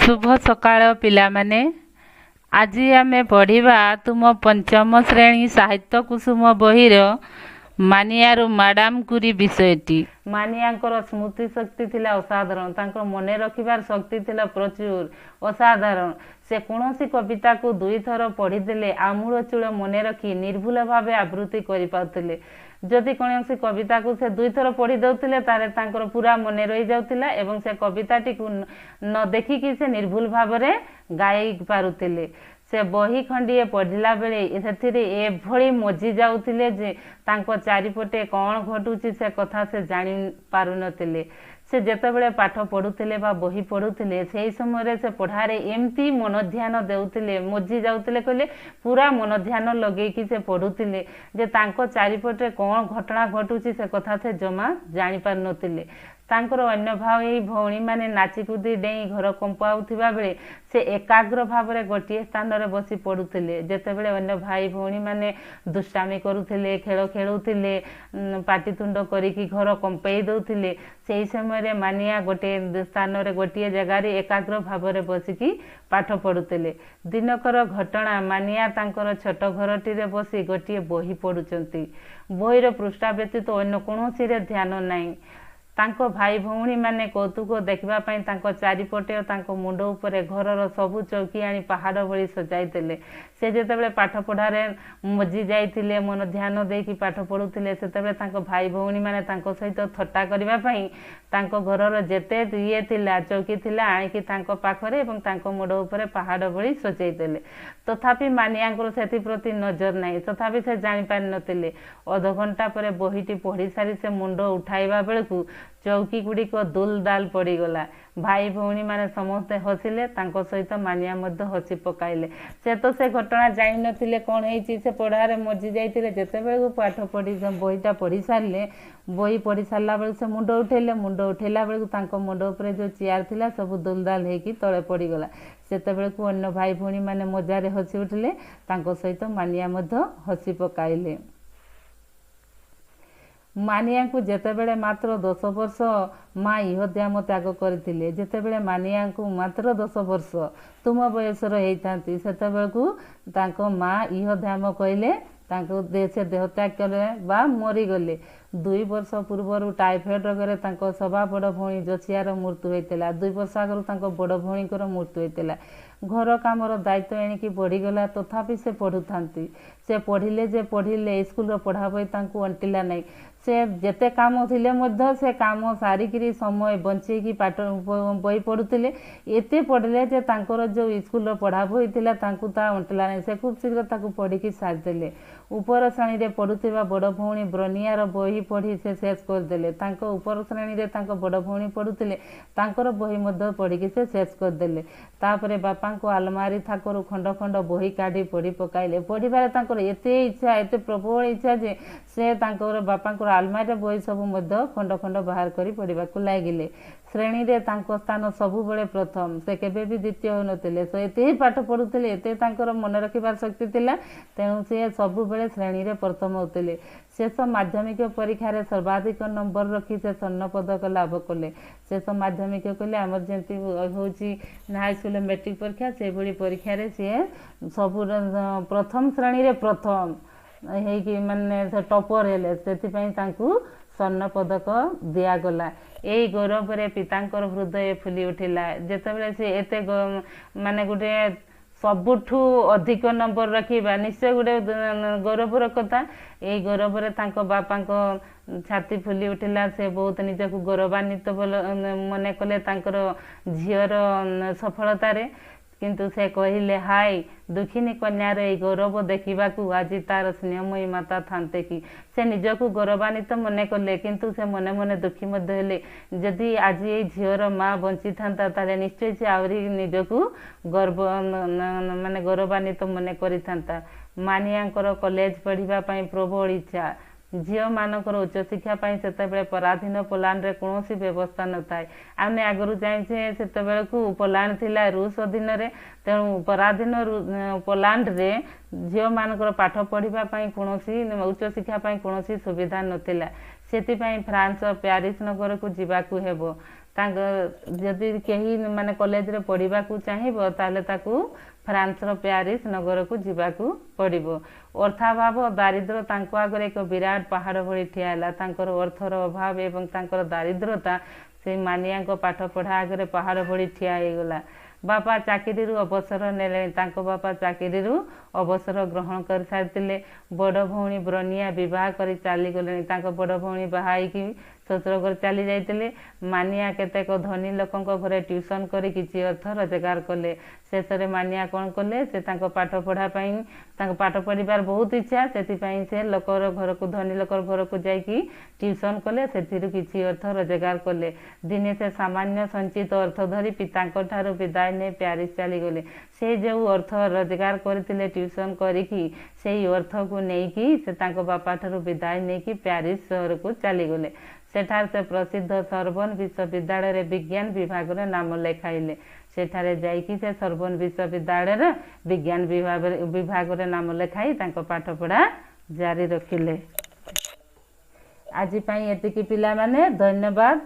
ଶୁଭ ସକାଳ ପିଲାମାନେ। ଆଜି ଆମେ ପଢ଼ିବା ତୁମ ପଞ୍ଚମ ଶ୍ରେଣୀ ସାହିତ୍ୟ କୁସୁମ ବହିର ମାନିଆରୁ ମାଡ଼ାମ କୁରୀ ବିଷୟଟି। ମାନିଆଙ୍କର ସ୍ମୃତି ଶକ୍ତି ଥିଲା ଅସାଧାରଣ। ତାଙ୍କର ମନେ ରଖିବାର ଶକ୍ତି ଥିଲା ପ୍ରଚୁର ଅସାଧାରଣ। ସେ କୌଣସି କବିତାକୁ ଦୁଇଥର ପଢ଼ିଦେଲେ ଆମୂଳଚୂଳ ମନେ ରଖି ନିର୍ଭୁଲ ଭାବେ ଆବୃତ୍ତି କରିପାରୁଥିଲେ। ଯଦି କୌଣସି କବିତାକୁ ସେ ଦୁଇଥର ପଢ଼ି ଦେଉଥିଲେ, ତାହେଲେ ତାଙ୍କର ପୁରା ମନେ ରହିଯାଉଥିଲା ଏବଂ ସେ କବିତାଟିକୁ ନ ଦେଖିକି ସେ ନିର୍ଭୁଲ ଭାବରେ ଗାଇ ପାରୁଥିଲେ। ସେ ବହି ଖଣ୍ଡିଏ ପଢ଼ିଲା ବେଳେ ସେଥିରେ ଏଭଳି ମଜି ଯାଉଥିଲେ ଯେ ତାଙ୍କ ଚାରିପଟେ କ'ଣ ଘଟୁଛି ସେ କଥା ସେ ଜାଣି ପାରୁନଥିଲେ। ସେ ଯେତେବେଳେ ପାଠ ପଢ଼ୁଥିଲେ ବା ବହି ପଢ଼ୁଥିଲେ, ସେହି ସମୟରେ ସେ ପଢ଼ାରେ ଏମିତି ମନ ଧ୍ୟାନ ଦେଉଥିଲେ, ମଜି ଯାଉଥିଲେ କହିଲେ ପୁରା ମନ ଧ୍ୟାନ ଲଗେଇକି ସେ ପଢ଼ୁଥିଲେ ଯେ ତାଙ୍କ ଚାରିପଟେ କ'ଣ ଘଟଣା ଘଟୁଛି ସେ କଥା ସେ ଜମା ଜାଣିପାରୁନଥିଲେ। ତାଙ୍କର ଅନ୍ୟ ଭାଇ ଭଉଣୀମାନେ ନାଚିକୁଦି ଡେଇଁ ଘର କମ୍ପାଉଥିବା ବେଳେ ସେ ଏକାଗ୍ର ଭାବରେ ଗୋଟିଏ ସ୍ଥାନରେ ବସି ପଢ଼ୁଥିଲେ। ଯେତେବେଳେ ଅନ୍ୟ ଭାଇ ଭଉଣୀମାନେ ଦୁଷ୍ଟାମି କରୁଥିଲେ, ଖେଳ ଖେଳୁଥିଲେ, ପାଟିତୁଣ୍ଡ କରିକି ଘର କମ୍ପେଇ ଦେଉଥିଲେ, ସେହି ସମୟରେ ମାନିଆ ଗୋଟିଏ ସ୍ଥାନରେ, ଗୋଟିଏ ଜାଗାରେ ଏକାଗ୍ର ଭାବରେ ବସିକି ପାଠ ପଢ଼ୁଥିଲେ। ଦିନକର ଘଟଣା, ମାନିଆ ତାଙ୍କର ଛୋଟ ଘରଟିରେ ବସି ଗୋଟିଏ ବହି ପଢ଼ୁଛନ୍ତି। ବହିର ପୃଷ୍ଠା ବ୍ୟତୀତ ଅନ୍ୟ କୌଣସିରେ ଧ୍ୟାନ ନାହିଁ। ତାଙ୍କ ଭାଇ ଭଉଣୀମାନେ କୌତୁକ ଦେଖିବା ପାଇଁ ତାଙ୍କ ଚାରିପଟେ ଓ ତାଙ୍କ ମୁଣ୍ଡ ଉପରେ ଘରର ସବୁ ଚୌକି ଆଣି ପାହାଡ଼ ଭଳି ସଜାଇଦେଲେ। ସେ ଯେତେବେଳେ ପାଠ ପଢ଼ାରେ ମଜି ଯାଇଥିଲେ, ମନ ଧ୍ୟାନ ଦେଇକି ପାଠ ପଢ଼ୁଥିଲେ, ସେତେବେଳେ ତାଙ୍କ ଭାଇ ଭଉଣୀମାନେ ତାଙ୍କ ସହିତ ଥଟ୍ଟା କରିବା ପାଇଁ ତାଙ୍କ ଘରର ଯେତେ ଇଏ ଥିଲା, ଚୌକି ଥିଲା, ଆଣିକି ତାଙ୍କ ପାଖରେ ଏବଂ ତାଙ୍କ ମୁଣ୍ଡ ଉପରେ ପାହାଡ଼ ଭଳି ସଜେଇ ଦେଲେ। ତଥାପି ମାନିଆଙ୍କର ସେଥିପ୍ରତି ନଜର ନାହିଁ। ତଥାପି ସେ ଜାଣିପାରିନଥିଲେ। ଅଧଘଣ୍ଟା ପରେ ବହିଟି ପଢ଼ି ସାରି ସେ ମୁଣ୍ଡ ଉଠାଇବା ବେଳକୁ ଚୌକି ଗୁଡ଼ିକ ଦୁଲ ଦାଲ ପଡ଼ିଗଲା। ଭାଇ ଭଉଣୀମାନେ ସମସ୍ତେ ହସିଲେ, ତାଙ୍କ ସହିତ ମାନିଆ ମଧ୍ୟ ହସି ପକାଇଲେ। ସେ ତ ସେ ଘଟଣା ଜାଣିନଥିଲେ କ'ଣ ହେଇଛି। ସେ ପଢ଼ାରେ ମଜି ଯାଇଥିଲେ। ଯେତେବେଳକୁ ପାଠ ପଢ଼ି ବହିଟା ପଢ଼ି ସାରିଲେ, ବହି ପଢ଼ି ସାରିଲା ବେଳକୁ ସେ ମୁଣ୍ଡ ଉଠେଇଲେ। ମୁଣ୍ଡ ଉଠେଇଲା ବେଳକୁ ତାଙ୍କ ମୁଣ୍ଡ ଉପରେ ଯେଉଁ ଚେୟାର ଥିଲା ସବୁ ଦୁଲଦାଲ ହେଇକି ତଳେ ପଡ଼ିଗଲା। ସେତେବେଳକୁ ଅନ୍ୟ ଭାଇ ଭଉଣୀମାନେ ମଜାରେ ହସି ଉଠିଲେ, ତାଙ୍କ ସହିତ ମାନିଆ ମଧ୍ୟ ହସି ପକାଇଲେ। ମାନିଆଙ୍କୁ ଯେତେବେଳେ ମାତ୍ର 10 ବର୍ଷ, ମା ଇହଧାମ ତ୍ୟାଗ କରିଥିଲେ। ଯେତେବେଳେ ମାନିଆଙ୍କୁ ମାତ୍ର 10 ବର୍ଷ, ତୁମ ବୟସର ହେଇଥାନ୍ତି, ସେତେବେଳକୁ ତାଙ୍କ ମା ଇହଧାମ କହିଲେ ତାଙ୍କୁ ସେ ଦେହତ୍ୟାଗ କଲେ ବା ମରିଗଲେ। 2 ବର୍ଷ ପୂର୍ବରୁ ଟାଇଫଏଡ୍ ରୋଗରେ ତାଙ୍କ ସବା ବଡ଼ ଭଉଣୀ ଜୋସିଆର ମୃତ୍ୟୁ ହୋଇଥିଲା। 2 ବର୍ଷ ଆଗରୁ ତାଙ୍କ ବଡ଼ ଭଉଣୀଙ୍କର ମୃତ୍ୟୁ ହୋଇଥିଲା। ଘର କାମର ଦାୟିତ୍ୱ ଏଣିକି ବଢ଼ିଗଲା। ତଥାପି ସେ ପଢ଼ୁଥାନ୍ତି। ସେ ପଢ଼ିଲେ ଯେ ପଢ଼ିଲେ, ସ୍କୁଲର ପଢ଼ା ବହି ତାଙ୍କୁ ଅଣ୍ଟିଲା ନାହିଁ। ସେ ଯେତେ କାମ ଥିଲେ ମଧ୍ୟ ସେ କାମ ସାରିକିରି ସମୟ ବଞ୍ଚେଇକି ପାଠ ବହି ପଢ଼ୁଥିଲେ। ଏତେ ପଢ଼ିଲେ ଯେ ତାଙ୍କର ଯେଉଁ ସ୍କୁଲର ପଢ଼ା ବହି ଥିଲା ତାଙ୍କୁ ତାହା ଅଣ୍ଟିଲା ନାହିଁ। ସେ ଖୁବ୍ ଶୀଘ୍ର ତାକୁ ପଢ଼ିକି ସାରିଦେଲେ। ଉପର ଶ୍ରେଣୀରେ ପଢ଼ୁଥିବା ବଡ଼ ଭଉଣୀ ବ୍ରନିଆର ବହି ପଢ଼ି ସେ ଶେଷ କରିଦେଲେ। ତାଙ୍କ ଉପର ଶ୍ରେଣୀରେ ତାଙ୍କ ବଡ଼ ଭଉଣୀ ପଢ଼ୁଥିଲେ, ତାଙ୍କର ବହି ମଧ୍ୟ ପଢ଼ିକି ସେ ଶେଷ କରିଦେଲେ। ତାପରେ ବାପାଙ୍କ ଆଲମାରି ଥାକରୁ ଖଣ୍ଡ ଖଣ୍ଡ ବହି କାଢ଼ି ପଢ଼ି ପକାଇଲେ। ପଢ଼ିବାରେ ତାଙ୍କର ଏତେ ଇଚ୍ଛା, ଏତେ ପ୍ରବଳ ଇଚ୍ଛା ଯେ ସେ ତାଙ୍କର ବାପାଙ୍କର ଆଲମାରିର ବହି ସବୁ ମଧ୍ୟ ଖଣ୍ଡ ଖଣ୍ଡ ବାହାର କରି ପଢ଼ିବାକୁ ଲାଗିଲେ। ଶ୍ରେଣୀରେ ତାଙ୍କ ସ୍ଥାନ ସବୁବେଳେ ପ୍ରଥମ। ସେ କେବେ ବି ଦ୍ୱିତୀୟ ହେଉନଥିଲେ। ସେ ଏତେ ପାଠ ପଢ଼ୁଥିଲେ, ଏତେ ତାଙ୍କର ମନେ ରଖିବାର ଶକ୍ତି ଥିଲା, ତେଣୁ ସେ ସବୁବେଳେ ଶ୍ରେଣୀରେ ପ୍ରଥମ ହେଉଥିଲେ। ଶେଷ ମାଧ୍ୟମିକ ପରୀକ୍ଷାରେ ସର୍ବାଧିକ ନମ୍ବର ରଖି ସେ ସ୍ୱର୍ଣ୍ଣ ପଦକ ଲାଭ କଲେ। ଶେଷ ମାଧ୍ୟମିକ କହିଲେ ଆମର ଯେମିତି ହେଉଛି ହାଇସ୍କୁଲରେ ମେଟ୍ରିକ ପରୀକ୍ଷା, ସେଭଳି ପରୀକ୍ଷାରେ ସିଏ ସବୁ ପ୍ରଥମ ଶ୍ରେଣୀରେ ପ୍ରଥମ ହେଇକି ମାନେ ସେ ଟପର ହେଲେ। ସେଥିପାଇଁ ତାଙ୍କୁ ସ୍ୱର୍ଣ୍ଣ ପଦକ ଦିଆଗଲା। ଏଇ ଗୌରବରେ ପିତାଙ୍କର ହୃଦୟ ଫୁଲି ଉଠିଲା। ଯେତେବେଳେ ସେ ଏତେ ମାନେ ଗୋଟେ ସବୁଠୁ ଅଧିକ ନମ୍ବର ରଖିବା ନିଶ୍ଚୟ ଗୋଟେ ଗୌରବର କଥା। ଏଇ ଗୌରବରେ ତାଙ୍କ ବାପାଙ୍କ ଛାତି ଫୁଲି ଉଠିଲା। ସେ ବହୁତ ନିଜକୁ ଗୌରବାନ୍ୱିତ ମନେ କଲେ ତାଙ୍କର ଝିଅର ସଫଳତାରେ। କିନ୍ତୁ ସେ କହିଲେ, ହାୟ, ଦୁଃଖିନୀ କନ୍ୟାର ଏଇ ଗୌରବ ଦେଖିବାକୁ ଆଜି ତାର ସ୍ନେହମୟୀ ମାତା ଥାନ୍ତେ କି? ସେ ନିଜକୁ ଗୌରବାନ୍ୱିତ ମନେ କଲେ, କିନ୍ତୁ ସେ ମନେ ମନେ ଦୁଃଖୀ ମଧ୍ୟ ହେଲେ। ଯଦି ଆଜି ଏଇ ଝିଅର ମା ବଞ୍ଚିଥାନ୍ତା, ତାହେଲେ ନିଶ୍ଚୟ ସେ ଆହୁରି ନିଜକୁ ଗର୍ବ ମାନେ ଗୌରବାନ୍ୱିତ ମନେ କରିଥାନ୍ତା। ମାନିଆଙ୍କର କଲେଜ ପଢ଼ିବା ପାଇଁ ପ୍ରବଳ ଇଚ୍ଛା। ଝିଅମାନଙ୍କର ଉଚ୍ଚଶିକ୍ଷା ପାଇଁ ସେତେବେଳେ ପରାଧୀନ ପୋଲାଣ୍ଡରେ କୌଣସି ବ୍ୟବସ୍ଥା ନଥାଏ। ଆମେ ଆଗରୁ ଜାଣିଛେ, ସେତେବେଳକୁ ପୋଲାଣ୍ଡ ଥିଲା ରୁଷ ଅଧୀନରେ। ତେଣୁ ପରାଧୀନ ପୋଲାଣ୍ଡରେ ଝିଅମାନଙ୍କର ପାଠ ପଢ଼ିବା ପାଇଁ କୌଣସି, ଉଚ୍ଚଶିକ୍ଷା ପାଇଁ କୌଣସି ସୁବିଧା ନଥିଲା। ସେଥିପାଇଁ ଫ୍ରାନ୍ସ ପ୍ୟାରିସ ନଗରକୁ ଯିବାକୁ ହେବ। ତାଙ୍କ ଯଦି କେହି ମାନେ କଲେଜରେ ପଢ଼ିବାକୁ ଚାହିଁବ, ତାହେଲେ ତାକୁ ଫ୍ରାନ୍ସର ପ୍ୟାରିସ ନଗରକୁ ଯିବାକୁ ପଡ଼ିବ। ଅର୍ଥାଭାବ, ଦାରିଦ୍ର୍ୟ ତାଙ୍କ ଆଗରେ ଏକ ବିରାଟ ପାହାଡ଼ ଭଳି ଠିଆ ହେଲା। ତାଙ୍କର ଅର୍ଥର ଅଭାବ ଏବଂ ତାଙ୍କର ଦାରିଦ୍ରତା ସେଇ ମାନିଆଙ୍କ ପାଠ ପଢ଼ା ଆଗରେ ପାହାଡ଼ ଭଳି ଠିଆ ହେଇଗଲା। ବାପା ଚାକିରିରୁ ଅବସର ନେଲେଣି। ତାଙ୍କ ବାପା ଚାକିରିରୁ ଅବସର ଗ୍ରହଣ କରିସାରିଥିଲେ। ବଡ଼ ଭଉଣୀ ବ୍ରନିଆ ବିବାହ କରି ଚାଲିଗଲେଣି। ତାଙ୍କ ବଡ଼ ଭଉଣୀ ବାହା ହେଇକି ଶ୍ୱଶୁର ଘରେ ଚାଲି ଯାଇଥିଲେ। ମାନିଆ କେତେକ ଧନୀ ଲୋକଙ୍କ ଘରେ ଟ୍ୟୁସନ୍ କରି କିଛି ଅର୍ଥ ରୋଜଗାର କଲେ। ଶେଷରେ ମାନିଆ କ'ଣ କଲେ? ସେ ତାଙ୍କ ପାଠ ପଢ଼ା ପାଇଁ, ତାଙ୍କ ପାଠ ପଢ଼ିବାର ବହୁତ ଇଚ୍ଛା, ସେଥିପାଇଁ ସେ ଲୋକର ଘରକୁ, ଧନୀ ଲୋକର ଘରକୁ ଯାଇକି ଟ୍ୟୁସନ୍ କଲେ, ସେଥିରୁ କିଛି ଅର୍ଥ ରୋଜଗାର କଲେ। ଦିନେ ସେ ସାମାନ୍ୟ ସଞ୍ଚିତ ଅର୍ଥ ଧରି ପିତାଙ୍କ ଠାରୁ ବିଦାୟ ନେଇ ପ୍ୟାରିସ ଚାଲିଗଲେ। ସେ ଯେଉଁ ଅର୍ଥ ରୋଜଗାର କରିଥିଲେ ଟ୍ୟୁସନ୍ କରିକି, ସେଇ ଅର୍ଥକୁ ନେଇକି ସେ ତାଙ୍କ ବାପା ଠାରୁ ବିଦାୟ ନେଇକି ପ୍ୟାରିସ ସହରକୁ ଚାଲିଗଲେ। ସେଠାରେ ସେ ପ୍ରସିଦ୍ଧ ସର୍ବନ ବିଶ୍ୱବିଦ୍ୟାଳୟରେ ବିଜ୍ଞାନ ବିଭାଗରେ ନାମ ଲେଖାଇଲେ। ସେଠାରେ ଯାଇକି ସେ ସର୍ବନ ବିଶ୍ୱବିଦ୍ୟାଳୟରେ ବିଜ୍ଞାନ ବିଭାଗରେ ନାମ ଲେଖାଇ ତାଙ୍କ ପାଠପଢ଼ା ଜାରି ରଖିଲେ। ଆଜି ପାଇଁ ଏତିକି ପିଲାମାନେ, ଧନ୍ୟବାଦ।